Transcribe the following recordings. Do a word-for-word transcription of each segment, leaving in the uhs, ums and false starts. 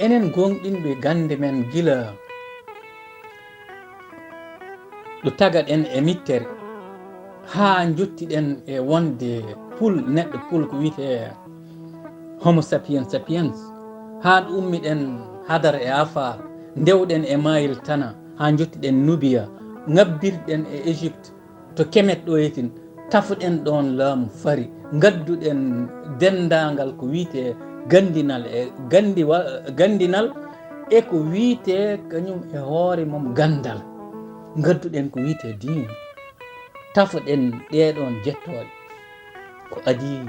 Enen gooŋɗinɓe gannde men gila ɗo tagaɗen e mittere, haa njottiɗen e wonde pul, neɗɗo pul ko wiyetee Homo sapiens sapiens, haa ɗo ummiɗen Hadar e Afar, ndewɗen e Maayil Tana, haa njottiɗen Nubiya, ŋabbirɗen e Egypte, to Kemet ɗo yetin, tafoɗen ɗoon laamu fari, ngadduɗen denndaangal ko wiyetee ganndinal e ganndiwal, ganndinal e ko wiyetee kañum e hoore mum ganndal. Ngadduɗen ko wiyetee diine. Tafoɗen ɗeeɗoon jettooɗe. Ko adii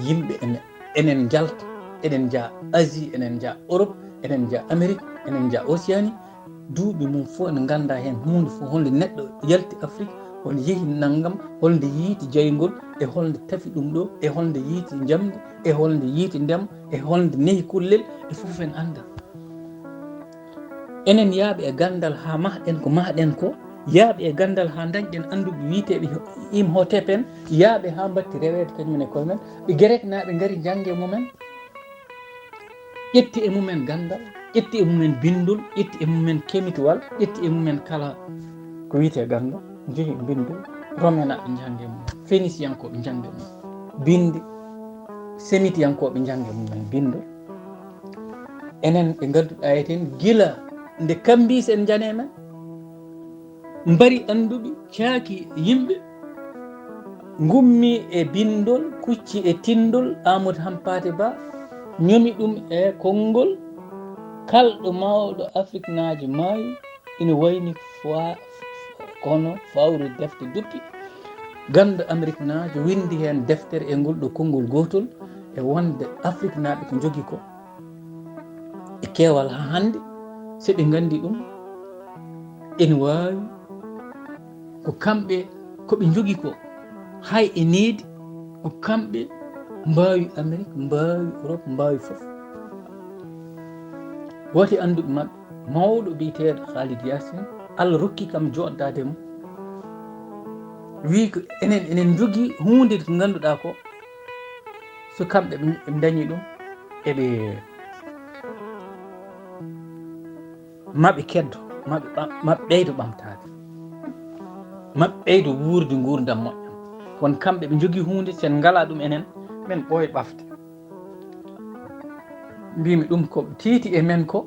yimɓe ene, enen njalta, eɗen njaa Asie, eɗen njaa Europe, eɗen njaa Amérique, eɗen njaa Océanie, duuɓi mum fof ene nganndaa heen huunde fof, holnde neɗɗo yalti Afrique, holnde yehi nanngam, holnde yiiti jayngol, e holnde tafi ɗum ɗo, e holnde yiiti njamndi, e holnde yiiti ndema, e holnde nehi kullel, e fof en anndaa. Enen yaaɓe e ganndal haa mahɗen ko mahɗen ko, yaaɓe e ganndal haa ndañɗen annduɓe wiyeteeɓe Imhotep en, yaaɓe haa mbatti reweede kañum en e koye men, ɓe Gereknaaɓe ngari njannge mumen, ƴetti e mumen ganndal, ƴetti e mumen binndol, ƴetti e mumen kemitowal, ƴetti e mumen kala ko wiyetee ganndal, njehi binndol, Romenaaɓe njannge mumen, Fenisiyankooɓe njannge mumen, binnde, Semitiyankooɓe njannge mumen, binndol. Enen ɓe ngannduɗaa eten gila nde Kambiis en njane men, mbari annduɓe, caaki yimɓe, ngummi e binndol, kucci e tinndol, Amadou Hampâté Bâ, ñomi ɗum e konngol, kalɗo mawɗo Afriknaajo maayi, ina wayni fa-, kono fawru defte duppi. Ganndo Ameriknaajo winndi heen deftere e ngol ɗo konngol gootol e wonde Afriknaaɓe ko njogi ko e keewal haa hannde, so ɓe nganndi ɗum, ene waawi ko kamɓe, ko ɓe njogi ko, hay e needi, ko kamɓe mbaawi Amerik, mbaawi Europe, mbaawi fof. Gooto e annduɓe maɓɓe, mawɗo biyeteeɗo Khalid Yasin, Allah rokki kam jooɗdaade mo, wii ko enen, enen njogii huunde ko ngannduɗaa ko, so kamɓe ɓe, ɓe ndañi ɗum, eɓe, maɓe keddo, maɓe ɓa-, maɓe ɓeydo ɓamtaade, maɓe ɓeydo wuurde nguurndam moƴƴam. Kono kamɓe ɓe njogii huunde, sen ngalaa ɗum enen, men ɓooy ɓafde. Mbimi ɗum ko ɓe teeti e men ko,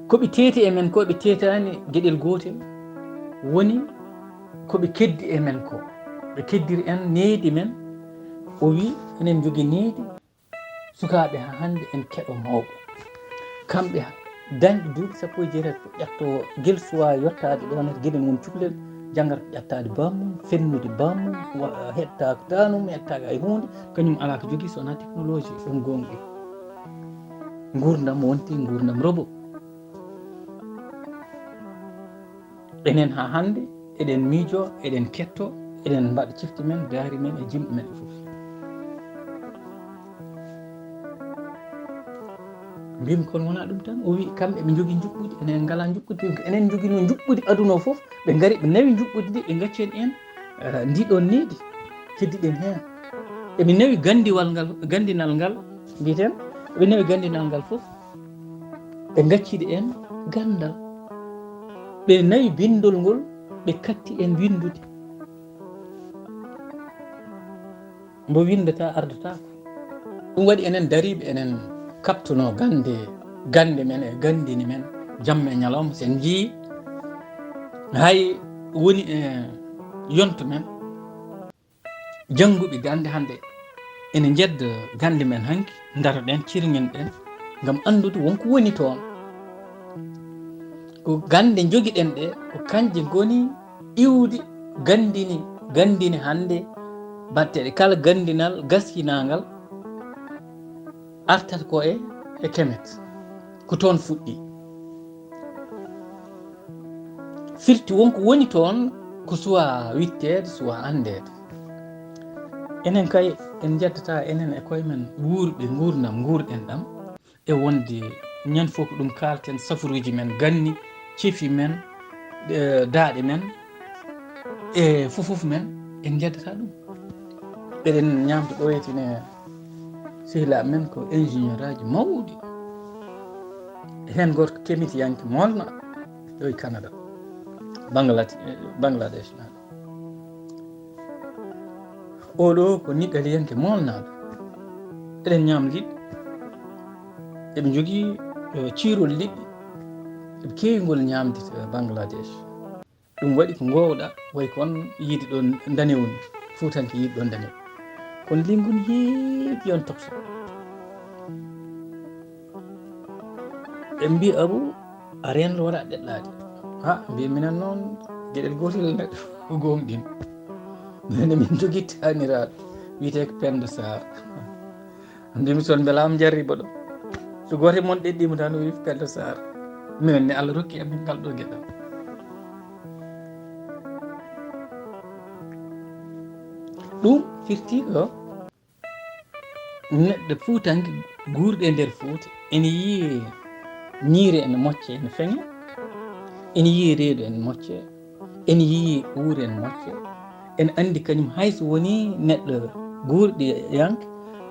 ko ɓe teeti e men ko, ɓe teetaani geɗel gootel. Woni ko ɓe keddi e men ko. Ɓe keddiri en needi men. O wi, enen njogi needi sukaaɓe haa hannde en keɗo mawɓe. Kamɓe dañɓe duuɓi sappo e jeetati ko ƴatto gel suwaa yottaade ɗoon e geɗen won cuklel, janngata ko ƴattaade bammum, fennude bammum, wa-, heɗtaaka taanum, heɗtaaka hay huunde, kañum alaa ko jogii so wonaa technologie, ɗum goonga. Nguurndam wonti nguurndam robo. Enen haa hannde, eɗen miijoo, eɗen kettoo, eɗen mbaɗa cifti men, daari men e jimɗi men e fof. Mbimi, kono wonaa ɗum tan. O wi, kamɓe ɓe njogii njuɓɓudi, enen ngalaa njuɓɓudi. Mbimi ko enen njoginoo njuɓɓudi aduna o fof, ɓe ngari, ɓe nawi njuɓɓudi ndi, ɓe ngacci en, eh, ndi ɗoon needi, keddiɗen heen. Eɓe nawi ganndiwal ngal, ganndinal ngal, mbiyeten, eɓe nawi ganndinal ngal fof, ɓe ngaccidi en ganndal. Ɓe nawi binndol ngol, ɓe katti en winndude. Mbo winndata ardotaako. Ɗum waɗi enen dariiɓe, enen kaɓtunoo gannde, gannde men e ganndini men, jamma e ñalawma, sen njii hay woni e yonto men. Jannguɓe gannde hannde ene njedda gannde men hanki, ndaroɗen, cirŋen ɗen, ngam anndude won ko woni toon. Ko gannde njogiɗen ɗe, ko kañje ngoni iwdi ganndini, ganndini hannde batteɗe kala ganndinal gaskinaangal artata ko e, e Kemet. Ko toon fuɗɗi. Firti won ko woni toon ko suwaa witteede, suwaa anndeede. Enen kay, en njettataa enen e koye men wuurɓe nguurndam nguurɗen ɗam, e wonde ñande fof ko ɗum kaalten, safaruuji men ganni, cefi men, eh, daaɗe men, e fof fof men, en njettataa ɗum. Eɗen ñaamta ɗo etine sehilaaɓe men ko ingénieur aji mawɗi. Heen gooto ko kemitiyanke moolnaaɗo ɗo e Canada, Bangladesh, Bangladesh naaɗo. Oɗo ko niɗɗaliyanke moolnaaɗo. Eɗen ñaam liɗɗi. Eɓe njogii, eh, ciirol liɗɗi. Eɓe keewi ngol ñaamde to Bangladesh. Ɗum waɗi ko ngoowɗa, way kon yiide ɗon ndanewu ni. Fuutanke yiide ɗon ndanewu. Kono lingu ni heewi on toksa. Ɓe mbi, "Abu, a reenlo waɗa ɗeɗɗaade." Ha, mbi, "Minen noon, geɗel gootel neɗɗo ko goomuɗen." Minen min njogii taaniraaɗo, wiyetee ko Penda Saar. Mbimi, "Son mbelaama jarribo ɗo." So gooto e mon ɗeɗɗiima tan, o wi, "Penda Saar." Minen ne, Allah rokki amin ngal ɗo geɗal. Ɗum firti ko neɗɗo fuutanke guurɗo e nder Fuuta ene yiyi ñiiri ene mocce, ene feŋe, ene yiyi reedu ene mocce, ene yiyi uure ene mocce. Ene anndi kañum hay so woni neɗɗo guurɗiyanke,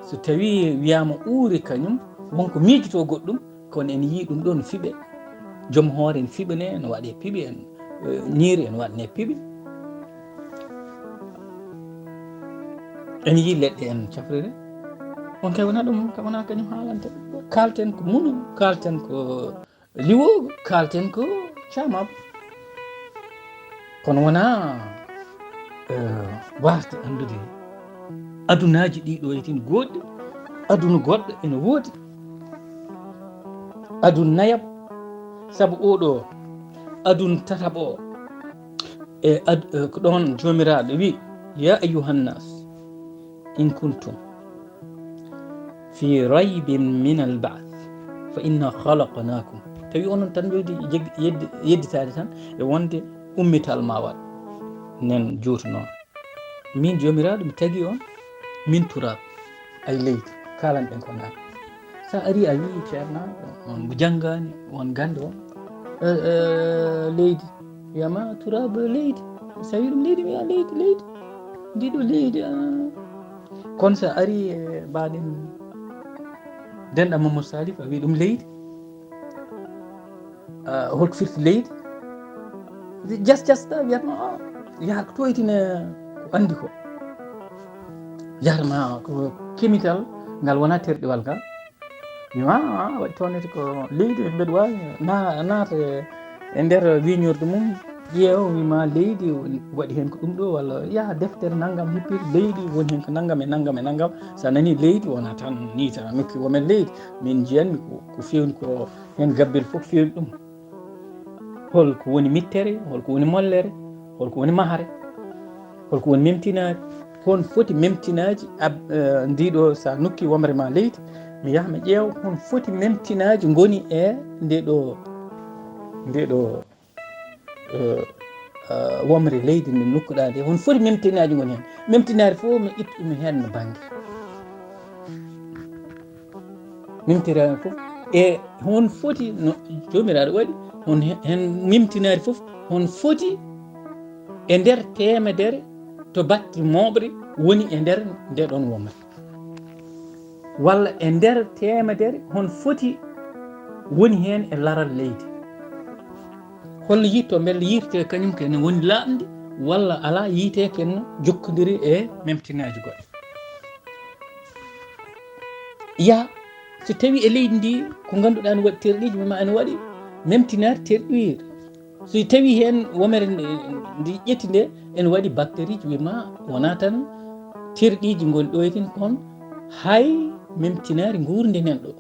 so tawi wiyaama uure kañum, wonko miijotoo goɗɗum, kono ene yiyi ɗum ɗo no fiɓe. Joom hoore ene fiɓane, no waɗe piɓe, en, eh, ñiiri ene waɗane piɓe. Ene yiyi leɗɗe ene cafrire. On kay wona ɗum, on kay wona kañum haalante. Kaalten ko munu, kaalten ko liwoogo, kaalten ko caamaago. Kono wona, eh, waasde anndude adunaaji ɗi ɗo e tin goɗɗi, aduna goɗɗo ene woodi. Aduna nayaɓo, sabu oɗo aduna tataɓo o, e ad-, e ko ɗon Joomiraaɗo wi, "Ya ayyuhan nas, in kuntum fi raybin min al ba'th, fa inna khalaqnakum." Tawi onon tan jogdi jeg-, yeddi-, yedditaade tan e wonde ummital ma waɗ. Nen juutu noon. Min Joomiraaɗo, mi tagi on, min turaab, ay leydi, kaalanɗen ko naata. So a ari a wii ceernaaɗo, on mo janngaani, on gannde on, eh, eh, leydi, wiyama turaab leydi. So a wii ɗum leydi, wiya leydi, leydi. Ndi ɗo leydi, ah. Kono so a ari e mbaɗen denɗa Mamadou Salif, a wii ɗum leydi. Ah, holko firti leydi? Jas, jas, ta wiyatma, ah, yaha ko toytine ko andi ko. Yahata ma ko kemital ngal wona terɗiwal ngal. Wima, ah, waɗi toonete ko leydi, mbeɗa waawi na-, naata e nder wiñorde mum, ƴeewa, wima leydi waɗi heen ko ɗum ɗo, walla yaha deftere nanngam hippir leydi, woni heen ko nanngam e nanngam e nanngam. So a nani leydi, wona tan ni tan a nokki women leydi. Min njiyanmi ko, ko fewni ko heen gabbel fof fewni ɗum. Holko woni mittere, holko woni mollere, holko woni mahare, holko woni memtinaari, hon foti memtinaaji ab-, eh, ndiɗo, so a nokki womre ma leydi, mi yaha mi ƴeewa hon foti memtinaaji ngoni e ndeɗo, ndeɗo, eh, eh, womre leydi ndi nokkuɗaa nde, hon foti memtinaaji ngoni heen. Memtinaari fof mi ittu ɗum heen no bannge. Memtinaari fof e hon foti no Joomiraaɗo waɗi, hon he-, heen memtinaari fof, hon foti e nder teemedere to batte mooɓre woni e nder nde ɗon womre. Walla e nder teemedere hon foti woni heen e laral leydi. Holno yitto mbele yirte kañum ke ne woni laaɓndi walla alaa yiite ken no jokkondiri e memtinaaji goɗɗi. Ya, so tawi e leydi ndi ko ngannduɗaa ne waɗi terɗiiji, wima ene waɗi memtinaari terɗiiri. So tawi heen womere nde, ndi ƴetti nde, ene waɗi bactérieji, wima wona tan terɗiiji ngoni ɗo e tin, kon hay memtinaari nguurndi nen ɗo.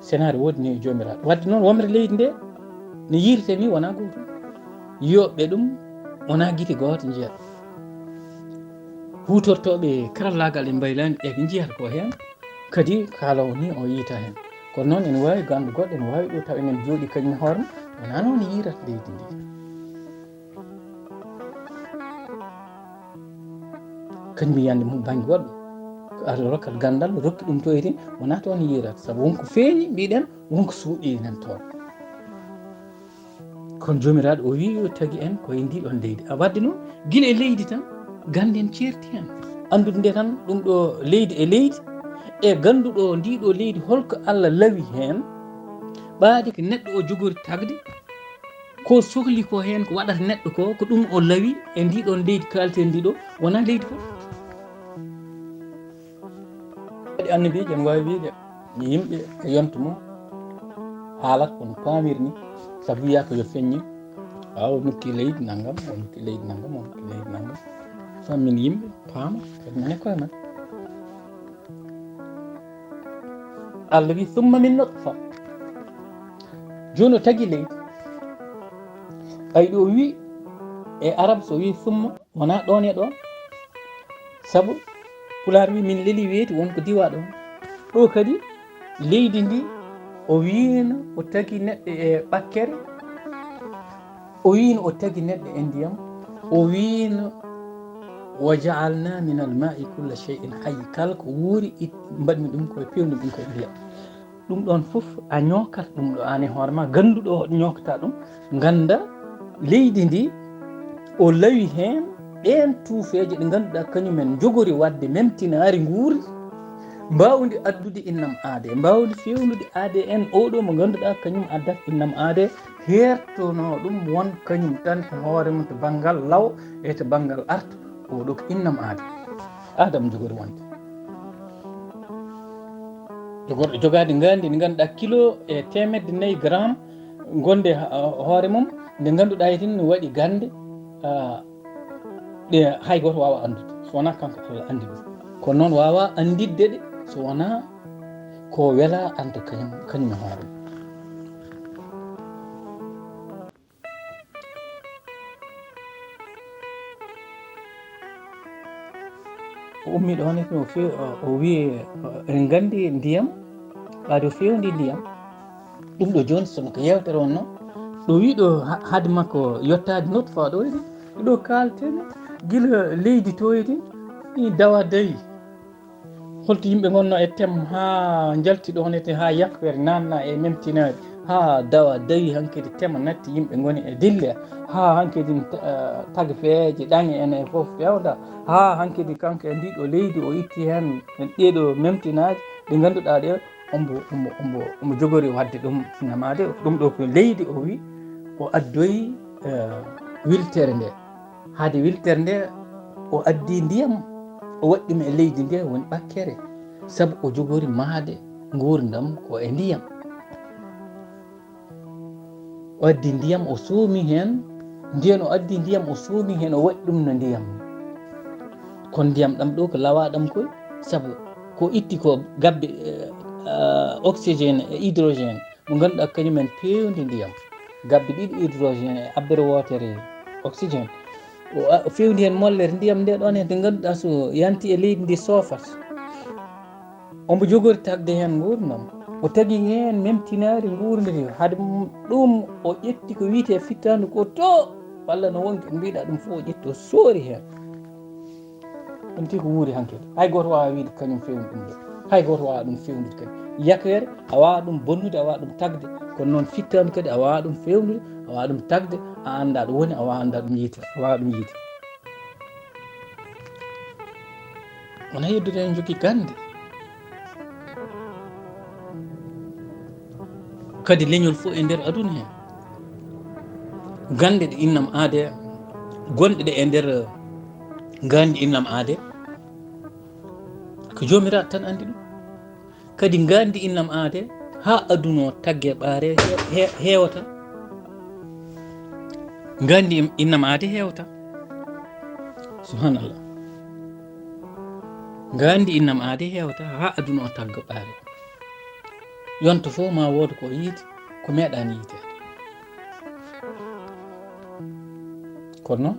Senaare woodi ni e Joomiraaɗo. Wadde noon, womre leydi nde, ne yirte ni wona gootum. Yiyoɓe ɗum wona gite gooto njiyata. Huutortooɓe karallaagal e mbaylaandi ɓe ko njiyata ko heen, kadi kaalawo ni o yiyta heen. Kono noon, ene waawi ganndo goɗɗo, ene waawi ɗo tawa enen jooɗi kañum e hoore mum, wona noon yirata leydi ndi. Kañum yiyande mum bannge goɗɗo. Ko Allah rokkat ganndal, rokki ɗum to e tin, wona toon yiirata. Sabu wonko feeñi, mbiɗen, wonko suuɗi enen toon. Kono Joomiraaɗo o wii yo tagi en ko e ndi ɗon leydi. A wadde noon, gila e leydi tan, gannden ceerti hen. Anndude nde tan, ɗum ɗo leydi e leydi, e gannduɗo ndiɗo leydi holko Allah lawi heen, ɓaade ko neɗɗo o jogori tagde, ko sohli ko heen ko waɗata neɗɗo ko, ko ɗum o lawi e ndiɗon leydi kaalten ndiɗo, wonaa leydi fof. Waɗi annabiijo ene waawi wiide yimɓe e yonto mum haalat kono paamir ni, sabu wiyaa ko yo feññi, a o nokki leydi nanngam, o nokki leydi nanngam, o nokki leydi nanngam. Fammin yimɓe paama kadi mane koye men. Allah wi summa min nutfa. Jooni o tagi leydi. Ay ɗo wi e arab so wi summa wona ɗon e ɗon. Sabu pulaar wi min leli weeti won ko diwa ɗon. Ɗo kadi leydi ndi o wiino o tagi neɗɗo e ɓakkere. O wiino o tagi neɗɗo e ndiyam. O wiino wa jaalna min almaai kulla shay'in hayy, kala ko wuuri it- mbaɗmi ɗum koye pewmi ɗum koye ndiyam. Ɗum ɗon fof a ñookat ɗum ɗo aan e hoore ma, gannduɗo hoɗo ñookata ɗum, ngannda leydi ndi o lawi heen ɗeen tuufeeje ɗe ngannduɗaa kañum en njogori waɗde memtinaari nguurndi, mbaawndi addude innam aade, mbaawndi feewnude aade en oɗo mo ngannduɗaa kañum addata innam aade, heertonoo ɗum won kañum tan e hoore mum to banngal law e to banngal arta, oɗo ko innam aade. Aadam jogori wonde. Jogorɗo jogaade ngaandi ndi ngannduɗaa kilo e teemedde nayi gram ngonde ha- hoore mum, nde ngannduɗaa itin no waɗi gannde, ah, ɗe hay gooto waawa anndude so wonaa kanko Allah anndi ɗum. Kono noon waawa anndidde ɗe so wonaa ko wela anta kañum kañum e hoore mum. O ummi ɗoon e o few- o- o wiye en nganndi ndiyam ɓaade o fewndi ndiyam. Ɗum ɗo jooni sono ko yewtere wonno ɗo wiɗo ha- haade makko yottaade notfa ɗo e ɗo kaalten gila leydi to e ni dawa dawi. Holto yimɓe ngonno e tem haa njalti ɗoon ete haa yakfere nanna e memtinaari haa dawa dawi hankadi tema natti yimɓe ngoni e dille haa hankadi tagfeeje ɗaŋe ene fof fewda haa hankadi kanko e ndiɗo leydi o itti heen ɗeɗo memtinaaji ɗi ngannduɗaa ɗe ombo ombo ombo ombo jogori wadde ɗum namaade ɗum ɗo ko leydi o wi o addoyi wiltere nde. Haade wiltere nde o addi ndiyam o waɗi ɗum e leydi nde woni ɓakkere sabu o jogori maade nguurndam ko e ndiyam. O addi ndiyam o suumi heen ndiyen o addi ndiyam o suumi heen o waɗi ɗum no ndiyam. Kono ndiyam ɗam ɗo ko lawaɗam koy sabu ko itti ko gabbe oxygène e hydrogène mo ngannduɗaa kañumen peewndi ndiyam gabbe ɗiɗi hydrogène e abbere wootere oxygène. O fewndi heen mollere ndiyam nde ɗon heen nde ngannduɗaa so yanti e leydi ndi soofat. Omo jogori tagde heen nguurndam o tagi heen memtinaari nguurndi ndi hade ɗum o ƴetti ko wiyetee fittaandu ko to walla no wonki mbiɗa ɗum fof o ƴetti o soori heen. Ɗum tigi ko wuuri hankadi hay gooto waawa wiide kañum fewni ɗum ɗo hay gooto waawa ɗum fewnude kadi yakere a waawa ɗum bonnude a waawa ɗum tagde kono noon fittaandu kadi a waawa ɗum fewnude a waawa ɗum tagde a annda ɗo woni a waawa annda ɗum yiite a waawa ɗum yiite. Wona yeddude en jogii gannde kadi leñol fof e nder aduna heen gannde ɗe innam aade gonɗe ɗe e nder nganndi innam aade ko joomiraaɗo tan anndi ɗum. Kadi nganndi innam aade haa aduna o tagge ɓaare heewata. Nganndi innam aade heewata. Subhanallah. Nganndi innam aade heewata haa aduna o tagga ɓaare. Yonto fof ma wooda ko yiiti ko meeɗaani yiiteede. Kono noon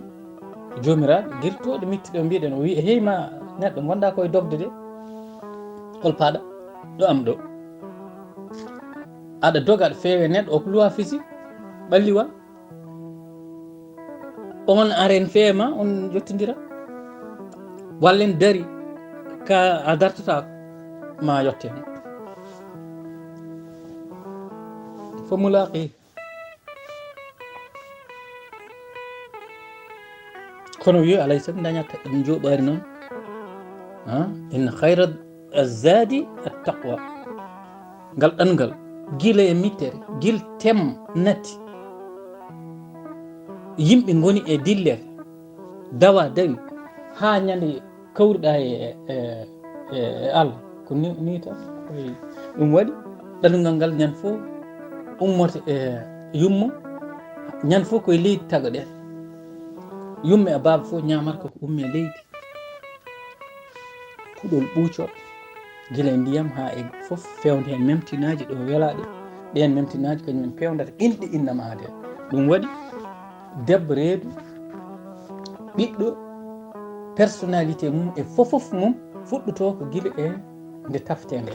joomiraaɓe girtooɗe mittiɗo mbiɗen o wii hey ma neɗɗo ngonɗaa koye dogde de hol paaɗa ɗo am ɗo aɗa doga aɗa feewe neɗɗo o ko loi physique ɓalliwal on aren feema on jottondira wallen dari ka a dartataako ma yotte fo mulaaqi. Kono wiyo alay sago dañata ɗum joɓari noon. Inna khayra Azzaadi attaqwa. Ngal ɗanngal, gila e mittere, gil tem nati. Yimɓe ngoni e dillere, dawa dawi, haa ñande kawruɗaa e, e, e, e Allah. Ko ni, ni tan. Koye ɗum waɗi ɗanngal ngal ñande fof ummoto e yumma, ñande fof koye leydi tagoɗen. Yumma e baaba fof ñaamata ko ko ummi e leydi. Puɗol ɓuucol, gila e ndiyam haa e fof, feewde heen memtinaaji ɗo welaaɗe. Ɗeen memtinaaji kañum en peewndata inɗe innam aadee. Ɗum waɗi debbo reedu, ɓiɗɗo, personnalité mum e fof fof mum fuɗɗotoo ko gila e nde tafetee nde.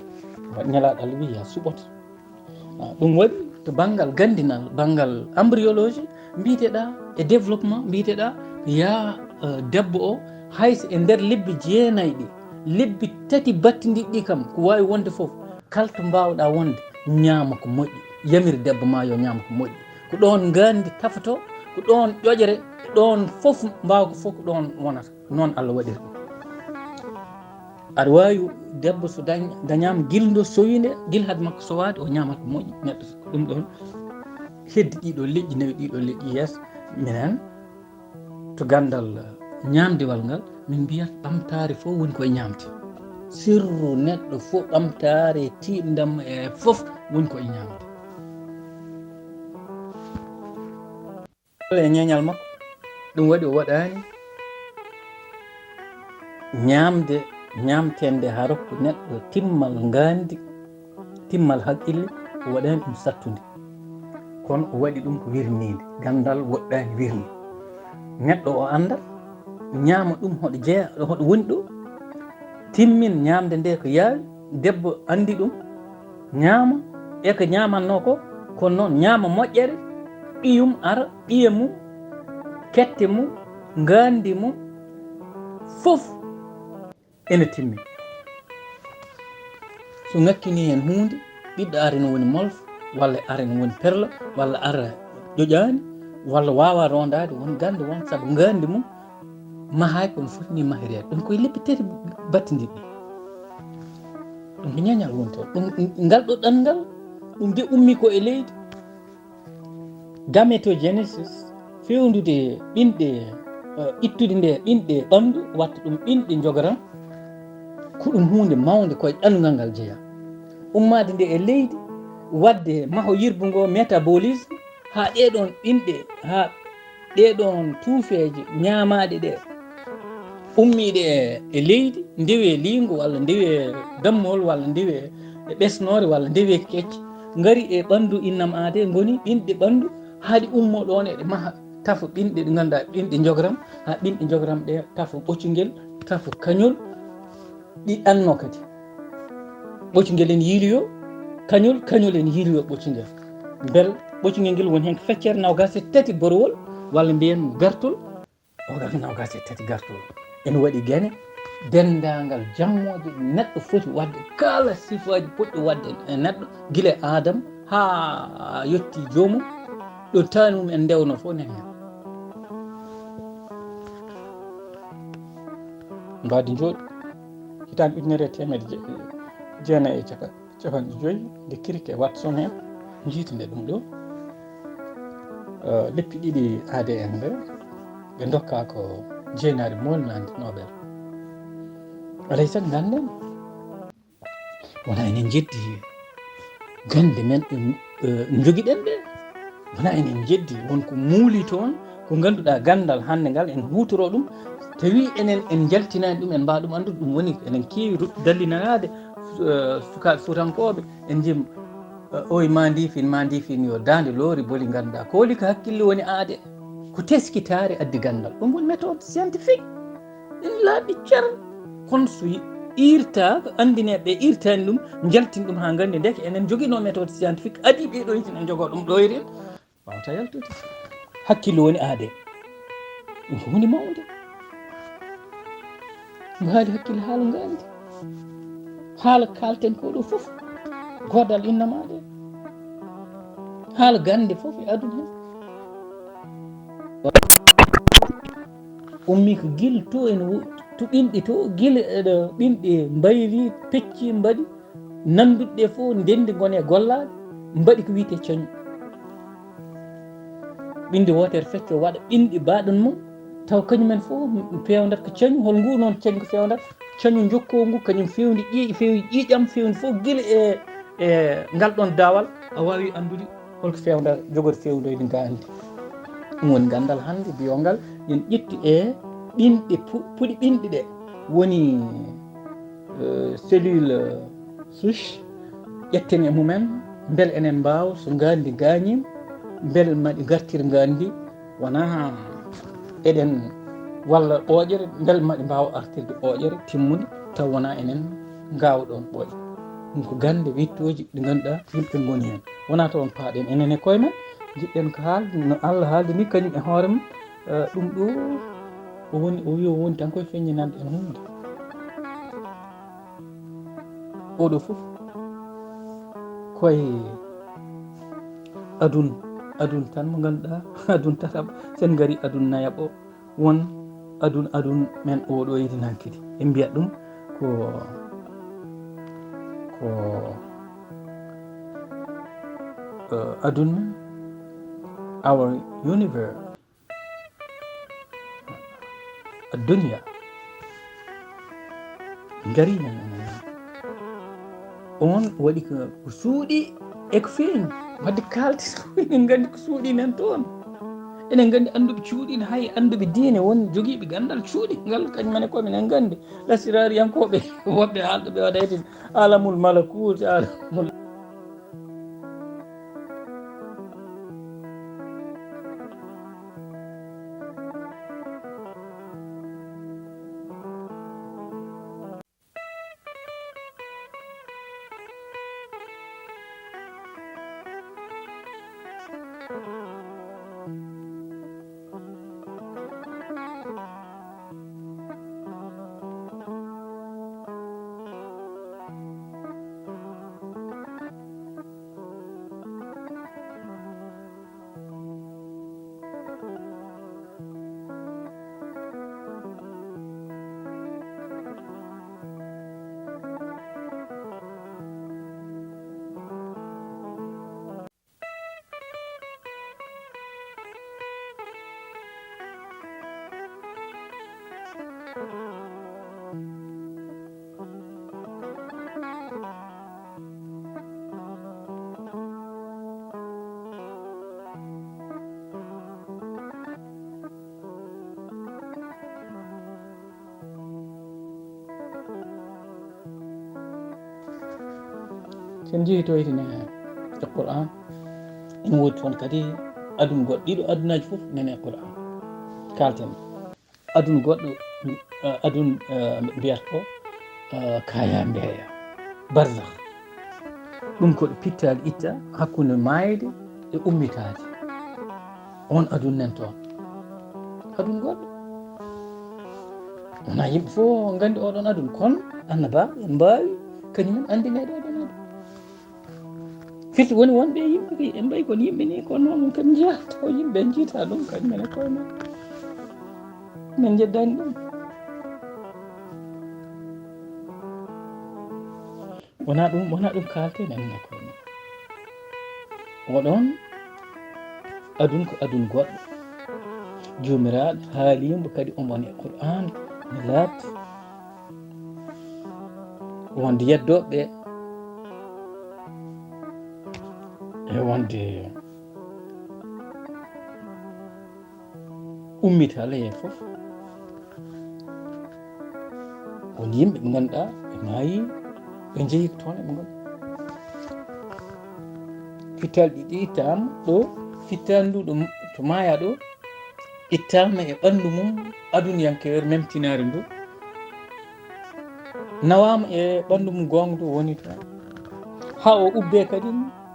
Waɗi Nelaaɗo Allah wiyi, "Yaa suɓoto." Ah, ɗum waɗi to banngal ganndinal, banngal embryologie, mbiyeteɗaa e développement, mbiyeteɗaa yaa, eh, debbo o, hay so e nder lebbi jeenayi ɗi, lebbi tati battindiɗi ɗi kam, ko waawi wonde fof, kala to mbaawɗaa wonde, ñaama ko moƴƴi, yamir debbo ma yo ñaam ko moƴƴi. Ko ɗoon ngaandi tafotoo, ko ɗoon ƴoƴre, ɗoon fof mbaaw ko fof ko ɗoon wonata. Noon Allah waɗiri ɗum. Aɗa waawi debbo so dañ-, dañaama gilndo sowiinde, gila hade makko sowaade, o ñaamata ko moƴƴi. Neɗɗo ko ɗum ɗoon heddi ɗiɗo leƴƴi, nawi ɗiɗo leƴƴi yeeso. Minen to ganndal ñaamdewal ngal, min mbiyat ɓamtaare fof woni koye ñaamde. Sirru neɗɗo fof, ɓamtaare, tiiɗndam e fof woni koye ñaamde. E ñeeñal makko, ɗum waɗi o waɗaani ñaamde, ñaamteende haa rokku neɗɗo timmal ngaandi, timmal haqqille, o waɗaani ɗum sattude. Kono o waɗi ɗum ko wirniinde, ganndal woɗɗaani wirni. Neɗɗo o annda, ñaama ɗum hoɗo jeya, hoɗo woni ɗo, timmin ñaamde nde ko yaawi, debbo anndi ɗum, ñaama, e ko ñaamannoo ko, kono noon ñaama moƴƴere, ɓiyum ara, ɓiye mum, kette mum, ngaandi mum, fof ene timmi. So ŋakkinii heen huunde, ɓiɗɗo ara ene woni molfo, walla ara ene woni perla, walla ara ƴoƴaani, walla waawaa roondaade, won gannde won, sabu ngaandi mum mahaay kono foti ni mahireede. Ɗum koye lebbi tati battindiɗi. Ɗum ko ñañal woni toon. Ɗum, ngal ɗo ɗanngal, ɗum de ummi ko e leydi. Gametogenesis, fewndude ɓinɗe, eh, ittude nde ɓinɗe ɓanndu, watta ɗum ɓinɗe njogoram, ko ɗum huunde mawnde koye ɗanngal ngal jeyaa. Ummaade nde e leydi, waɗde maho yirbu ngo, métabolisme, haa ɗee ɗoon ɓinɗe, haa ɗee ɗoon tuufeeje ñaamaaɗe ɗe, ummiiɗe e, e leydi, ndewe liingu walla ndewe dammol walla ndewe e ɓesnoore walla ndewe kecce, ngari e ɓanndu innam aadee, ngoni ɓinɗe ɓanndu, haa ɗi ummoo ɗoon eɗe maha, tafa ɓinɗe ɗe ngannduɗaa ɓinɗe njogoram, haa ɓinɗe njogoram ɗe tafa ɓocungel, tafa kañol, ɗi ɗannoo kadi. Ɓocungel ene yiiloyoo kañol, kañol ene yiiloyoo ɓocungel. Mbel ɓocungel ngel woni heen ko feccere noogaas e tati borowol, walla mbiyen gartol, noogaas, noogaas e tati gartol. Ene waɗi gene, denndaangal jammooje ɗe neɗɗo foti waɗde, kala sifaaji potɗi waɗde e neɗɗo, gila e Aadama haa yotti joomum, ɗo taani mum en ndewno fof nen heen. Mbaadi njooɗi, hitaande ujunere e teemedde je-, jeenayi e caka-, capanɗe joyi, nde Crick e Watson en njiitinde ɗum ɗo, eh, leppi ɗiɗi A D N nde, ɓe ndokka ko jeenaari molnaandi Nobel. Alay sago ngannden, wona enen njeddi gannde men ɗe, eh, njogiɗen ɗe. Wona enen njeddi won ko muuli toon, ko ngannduɗaa ganndal hannde ngal en huutoro ɗum. Tawi enen en njaltinaani ɗum, en mbaa ɗum anndude. Ɗum woni enen keewi ru-, dallinaade, eh, sukaaɓe Fuutankooɓe. En njim, eh, oy Mandifin, Mandifin yo daande loori boli ngannduɗaa. Ko woni ko hakkille woni aade. Ko teskitaare addi ganndal. Ɗum woni méthode scientifique. Ene laaɓi cer. Kono so yi-, iirtaa ko anndineeɓe ɓe iirtaani ɗum, njaltini ɗum haa nganndi ndeke enen njoginoo méthode scientifique, adii ɓee ɗoo hino njogoo ɗum ɗo e reen. Waawata yaltude. Hakkille woni aade. Ɗum ko huunde mawnde. Ɗum haali hakkille haala ngaandi. Haala kaalten ko ɗo fof. Goodal innama aade. Haala gannde fof e aduna heen. Ummi ko gila to ene wo-, to ɓinɗi to, gila eɗo ɓinɗi mbayli, pecci, mbaɗi, nannduɗe ɗe fof ndenndi ngone gollaade, mbaɗi ko wiyetee coñu. Ɓinndi wootere fecco waɗa ɓinɗi baɗon mum, taw kañum en fof peewndata ko coñu. Hol ngu noon coñu ko feewndata? Coñu jokkoo ngu, kañum feewndi ƴiiƴ-, feewndi ƴiiƴam, feewndi fof gila e, e ngal ɗoon daawal, a waawi anndude holko feewndata, jogori feewndoyde ngaandi. Ɗum woni ganndal hannde biyo ngal, en ƴetti e ɓinɗi pu-, puɗi ɓinɗi ɗe woni, eh, cellule, eh, souche, ƴetten e mumen, mbele enen mbaawa, so ngaandi gaañiima, mbele maɗi ngartir ngaandi, wonaa eɗen walla ɓooƴere, mbele maɗi mbaawa artirde ɓooƴere timmunde, taw wonaa enen ngaawa ɗoon ɓooƴe. Ɗum ko gannde wiɗtooji ɗi ngannduɗaa yimɓe ngoni heen. Wonaa taw on paaɗen enen e koye men, njiɗɗen ko haalde, no Allah haaldi ni, kañum e hoore mum, eh, ɗum ɗo o woni, o wi o woni tan koye feññinande en huunde. Oɗo fof koye adun, adun tan mo ngannduɗaa, adun tataɓo, sen ngari adun nayaɓo, won adun, adun men oɗo yiɗi nankidi. En mbiyat ɗum ko, ko, eh, adun men, our universe. Addunya. Ngari nan, nan, nan. On waɗi ko, ko suuɗi e ko feeñi. Wadde kaalten ko enen nganndi ko suuɗi nan toon. Enen nganndi annduɓe cuuɗi ne, hay annduɓe diine won jogiiɓe ganndal cuuɗi ngal, kañum en e koye men en nganndi. Lasiraariyankooɓe woɓɓe haalduɓe waɗa heen alamul malakuut, alamul Sen njehii to wiyetee e Qur'an, ene woodi toon kadi adun goɗɗo, ɗiɗo adunaji fof nene e Qur'an. Kalten adun goɗɗo, eh, adun, eh, mbiyata ko, eh, kaya mbeya, barzakh. Ɗum ko ɗo pittaali itta hakkunde maayde e ummitaade. On adun nan toon. Adun goɗɗo. Wonaa yimɓe fof nganndi oɗon adun, kono annabaaɓe mbaawi kañum en anndineede oɗon adun. Firti woni wonɓe yimɓe kay, en mbayi kon yimɓe ni, kono noon kam njiyaa taw yimɓe njiita ɗum kañum en e koye men. Men njeddani ɗum. Wonaa ɗum, wonaa ɗum kaalten en ne ko. Oɗon adun ko adun goɗɗo. Joomiraaɗo haaliimo kadi omon e Qur'aan no laaɓti. Wonde yeddooɓe e wonde ummitaale heen fof, won yimɓe ɓe ngannduɗaa ɓe maayi, ɓe njehi ko toon eɓe ngoni. Fittaali ɗiɗi ittaama ɗo, fittaali ndu ɗo to maaya ɗo, ittaama e ɓanndu mum aduniyankeere memtinaare ndu, nawaama e ɓanndu mum goonga ndu woni toon. Haa o ubbee kadi,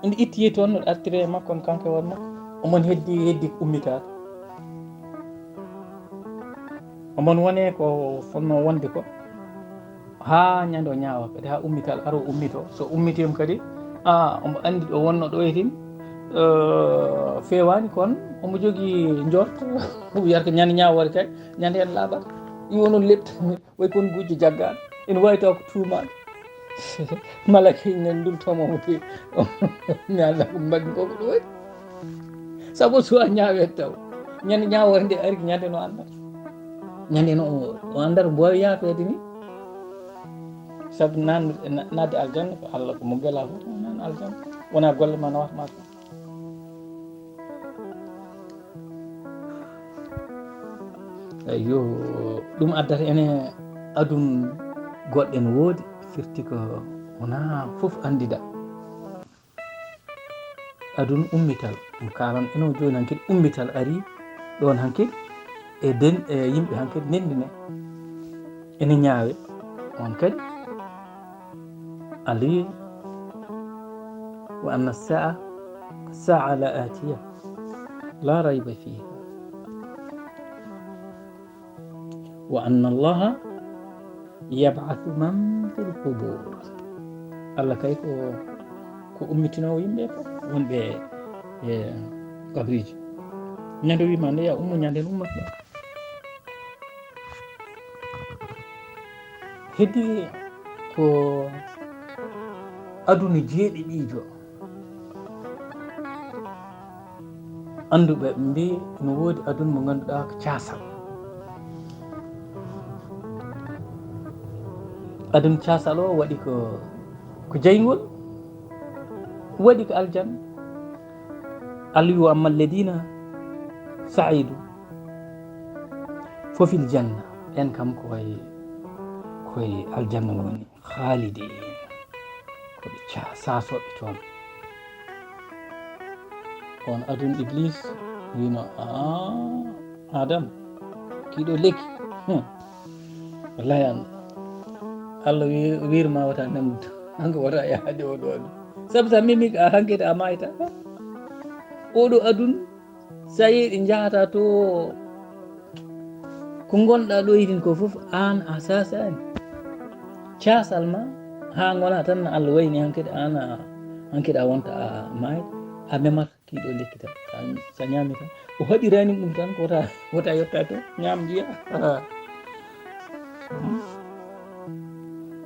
nde ittiyee toon, no artire e makko on kanko e hoore makko. Omon heddi, heddi ko ummitaaka. Omon wone ko fotnoo wonde ko. Haa ñande o ñaawa kadi, haa ummitaali, aro ummitoo. So ummitiima kadi, a, omo anndi ɗo wonnoo ɗo e tim. Eh, feewaani, kono omo jogii njorto. Wiyata ko ñande ñaawoore kay, ñande en laaɓat. Ɗi wonno lepte, way kon gujjo jaggaɗo. Ene wawi taw ko tuumaɗo. Malaki nen ndul tomo mo fi. Mi anda ko mbaggi ko ko ɗum waɗi. Sabu so a ñaawe taw. Ñande ñaawoore nde ari ko ñande no andata. Ñande no o andata mbo wawi yaafeede ni. Sabu nan, na-, nadde aljanna ko Allah ko mo gela fof nan aljanna. Wona golle ma nawata ma tan. Eyyo, ɗum addata ene adun goɗɗen woodi, firti ko wona fof andida. Adun ummital, ɗum kalan eno jooni hanki ummital ari ɗon hanki e den, e yimɓe hanki nendine. Ene ñaawe on kadi. Ali, wa anna saa, saa la atiya, la rayba fiha. Wa anna Allaha yab'athu man fil qubur. Allah kay ko, ko ummitinoowo yimɓe fof wonɓe e kabriji. Ñande wima nde ya ummo, ñande en ummat ɗo. Heddi ko aduna jeeɗiɗiijo. Annduɓe ɓe mbi no woodi aduna mo ngannduɗaa ko caasal. Aduna caasal o waɗi ko, ko jeyngol, waɗi ko aljanna. Allah wi, "Wa amma alladina sa'idu fofil janna." En kam ko way, koye aljanna woni. Khalidin. Ko ɓe ca-, sasooɓe toon. On adun Iblis wino, "Aa, Adam, kiɗo lekki." Hmm. Wallahi an, Allah wi-, wirma wata nem, hanga wata yaade o ɗo adun. Sabu sa memi ka hankete a mayta. O ɗo adun, sa yehi ɗi njahata to ko ngonɗa ɗo yiɗin ko fof, an a sasani. Casal ma, ha ngona tan no Allah wayni hankete an a, hankete a wonta a maayɗo, a memata. Kiɗo lekki tan. Sa, sa ñaami tan. O haɗirani ɗum tan ko wota, wota yotta to. Ñaam njiya.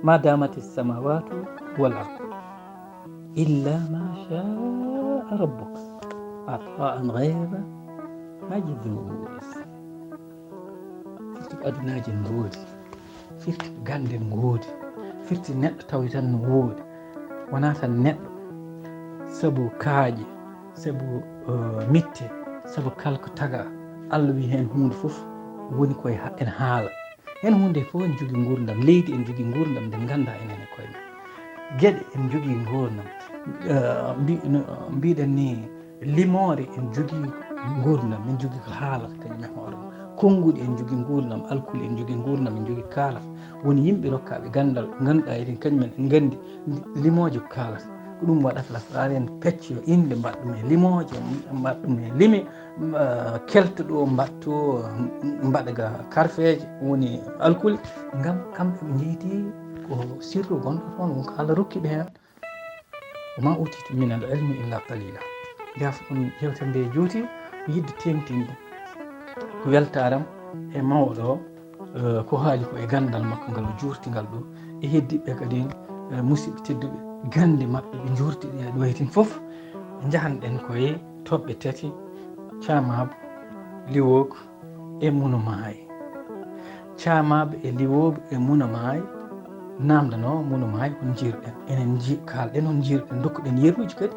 Ma damati samawatu wal ard. Illa ma shaa rabbuka. Ata'an ghayra majzuz. Firti ko adunaji en ngoodi. Firti ko ganden ngoodi. Firti neɗɗo tawi tan no woodi. Wona tan neɗɗo. Sabu kaaƴe. Sabu, eh, mitte, sabu kala ko taga, Allah wi heen huunde fof woni koye ha-, ene haala. Heen huunde fof ene jogii nguurndam, leydi ene jogii nguurndam nde nganndaa enen e koye men. Geɗe ene jogii nguurndam. Eh, mbi-, no mbiɗen ni, limoore ene jogii nguurndam, ene jogii ko haalata kañum e hoore mum. Konnguɗi ene jogii nguurndam, alkuli ene jogii nguurndam, ene jogii kaalata. Woni yimɓe rokkaaɓe ganndal, ngannduɗaa eɗen kañum en nganndi limooje ko kaalata. Ko ɗum waɗata lasraare en pecce yo innde mbaɗa ɗum e limooje, mbaɗa ɗum e lime, mba-, kelta ɗo mbaɗto, mbaɗa ga karfeeje, woni alkule, ngam kamɓe ɓe njeyti ko sirru gonɗo toon, won ko Allah rokki ɓe heen. Wa ma utitu min al ilmi illa qalila. Jafo ɗum yewtere nde juuti, ko yidde teeŋtinde ɗum. Ko weltaaram e mawɗo o, eh, ko haali ko e ganndal makko ngal o juurti ngal ɗo, e heddiɓe kadi, eh, musidɓe tedduɓe, gannde maɓɓe ɓe njuurti ɗe ɗo hetin fof, njahanɗen koye toɓɓe tati, Caamaabu, Liwoogu e Muno Maay. Caamaaɓe e Liwoogu e Muno Maay, naamndanoo Muno Maay, on njiirɗen. Enen nji-, kaalɗen, on njiirɗen, ndokkuɗen yeruuji kadi.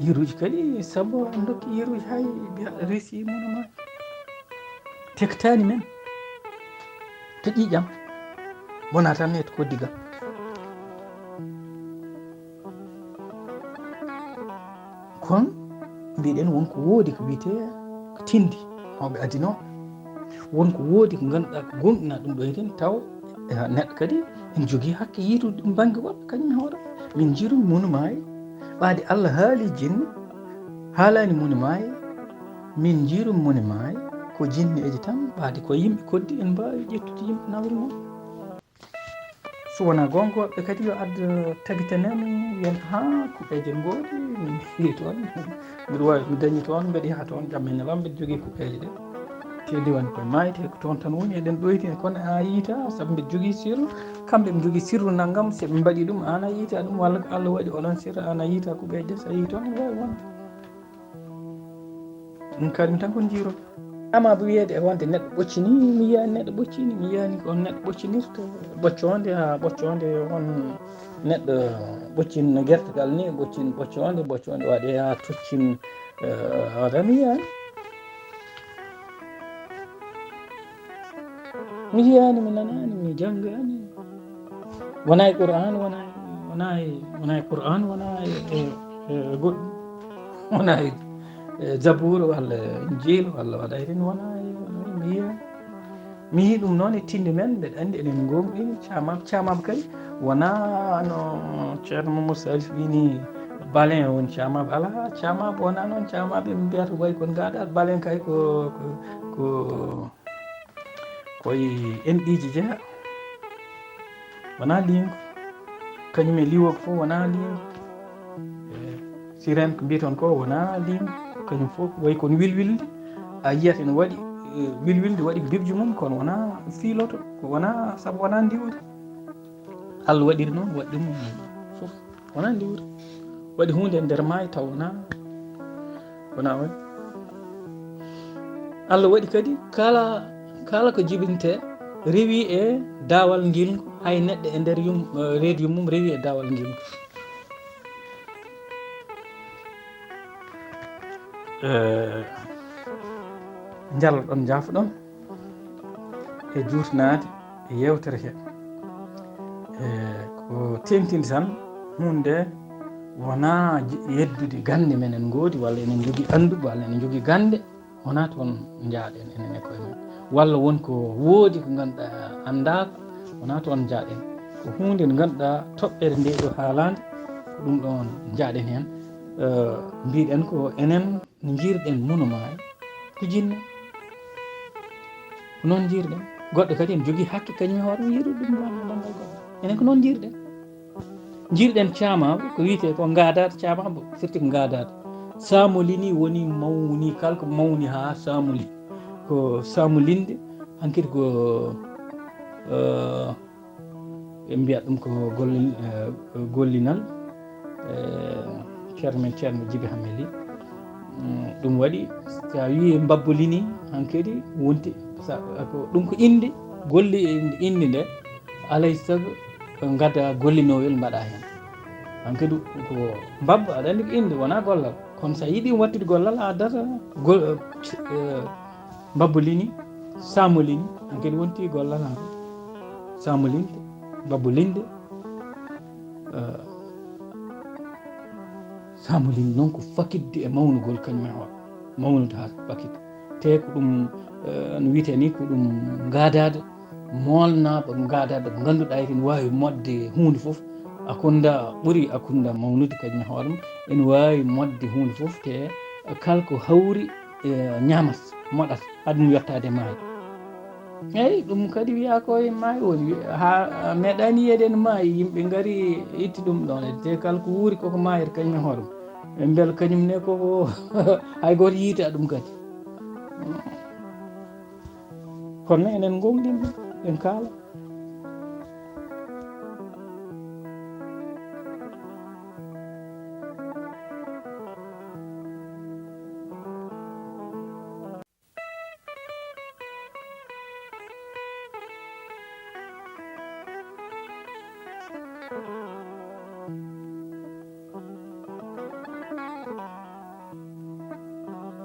Yeruuji kadi, sabu on ndokki yeruuji hay mbiya resi Muno Maay. Tektani men to ƴiiƴam, wona tan e to koddigal. Kono mbiɗen won ko woodi ko wiyetee ko tindi, mawɓe adinooɓe. Won ko woodi ko ngannduɗaa ko gomɗinaa ɗum ɗo heten, taw, eh, neɗɗo kadi ene jogii hakke yiitude ɗum bannge goɗɗo, kañum e hoore. Min njiiru Muno Maay, ɓaade Allah haali jinne, haalaani Muno Maay, min njiiru Muno Maay, ko jinneeji tan, ɓaade ko yimɓe koddi, en mbaawi ƴettude yimɓe nawri noon. So wonaa goonga, woɓɓe kadi yo addo tabitane mi, wiyan, "Haa, kuɓeeje ngoodi, mi fii toon, mbiɗa waawi, mi dañi toon, mbeɗa yaha toon, jam e ñalawma mbeɗa jogii kuɓeeje ɗe." Te diwaan koye maayde, ko toon tan woni, eɗen ɗoyti, kono a yiita, sabu mbeɗa jogii sirru, kamɓe ɓe njogii sirru nanngam, so ɓe mbaɗi ɗum, aan a yiita ɗum, walla ko Allah waɗi onon sirru, aan a yiita kuɓeeje ɗe, so a yii toon, ene waawi wonde. Ɗum kadi mi tan ko jiiro. Amma bo wiyeede e wonde neɗɗo ɓoccini, mi yiyaani neɗɗo ɓoccini, mi yiyaani ko neɗɗo ɓoccinirta, ɓoccoonde, haa ɓoccoonde won neɗɗo ɓoccin no gertogal ni, ɓoccin ɓoccoonde, ɓoccoonde waɗe haa toccin, eh, waɗa mi yiyaani. Mi yiyaani, mi nanaani, mi janngaani. Wonaa e Qur'aan, wonaa e, wonaa e, wonaa e Qur'aan, wonaa e, e, e goɗɗum. Wonaa e, e Zabuur walla Injiil walla waɗa heen, wonaa e, wonaa e, mi yiyaani. Mi yii ɗum noon e tinde men, mbeɗa anndi enen ngoongɗini caamaaɓe, caamaaɓe kadi wonaa no Ceerno Mamadou Salif wini, balen woni caamaaɓe. Alaa, caamaaɓe wonaa noon, caamaaɓe ɓe mbiyata wayi kono ngaɗa balen kay ko, ko, ko, ko e enɗiiji jeyaa. Wonaa liingu. Kañum e liwoo ko fof wonaa liingu. E sirène ko mbiyaton ko wonaa liingu. Kañum fof ko wayi kono wilwilnde. A yiyat ene waɗi, e, wilwilnde waɗi ko bibji mum, kono wonaa fiiloto. Ko wonaa, sabu wonaa ndiwde. Allah waɗiri noon, waɗi ɗum fof. Wonaa ndiwde. Waɗi huunde e nder maayo taw wonaa, wonaa waɗi. Allah waɗi kadi kala, kala ko jibintee rewi e daawal ngilngu, hay neɗɗo e nder yum-, eh, reedu yummum rewi e daawal ngilngu. Eh, njalla ɗon, njaafo ɗon. E juutnaade e yeewtere he. E ko teeŋtinde tan, huunde wonaa j-, yeddude gannde menen ngoodi, walla enen njogii annduɓe, walla enen njogii gannde, wonaa toon njaaɗen enen e koye men. Walla won ko woodi ko ngannduɗaa anndaaka, wonaa toon njaaɗen. Ko huunde nde ngannduɗaa toɓɓere nde ɗo haalaande, ko ɗum ɗoon njaaɗen heen. Eh, mbiɗen ko enen no njirɗen monument ko jinne. Ko noon njirɗen. Goɗɗo kadi ene jogii hakke kañum e hoore mum yiɗude ɗum banngal, banngal goɗɗo. Enen ko noon njirɗen. Njirɗen caamaaɓe, ko wiyetee ko ngaadaade caamaaɓe, firti ko ngaadaade. Saamoli ni woni mawni, kala ko mawni haa saamoli. Ko saamolinde, hankadi ko, eh, ɓe mbiya ɗum ko gollin-, eh, gollinal, eh, ceerno men, ceerno Jibi Hameli. Mm, ɗum waɗi, so a wii mbabbolini, hankadi wonti, sa-, ko, ɗum ko innde, golli innde nde, alay sago ngadda gollinoowel mbaɗa heen. Hankadi ko mbabba, aɗa anndi ko innde, wonaa gollal. Kono so a yiɗi wattude gollal, a addata go-, eh, mbabbolini, saamolini, hankadi wonti gollal hankadi. Saamolinde, mbabbolinde, eh, saamolinde noon ko fakidde e mawnugol kañum e hoore. Mawnude haa fakidde. Te ko ɗum, eh, no wiyetee ni, ko ɗum ngaadaade, moolnaaɓe ngaadaade, ɓe ngannduɗaa ene waawi moɗde huunde fof. Akunda ɓuri akunda mawnude kañum e hoore mum. Ene waawi moɗde huunde fof, te kala ko hawri, eh, ñaamat, moɗat, haa ɗum yottaade maayo. Eey, ɗum kadi wiyaa ko e maayo woni. Wi-, haa meeɗaani yiyeede ene maayi, yimɓe ngari itti ɗum ɗoon. Te kala ko wuuri koko maayata kañum e hoore mum. Ɓe mbela kañum ne koko hay gooto yiita ɗum kadi. Kono enen ngoongɗinɓe, en kaala.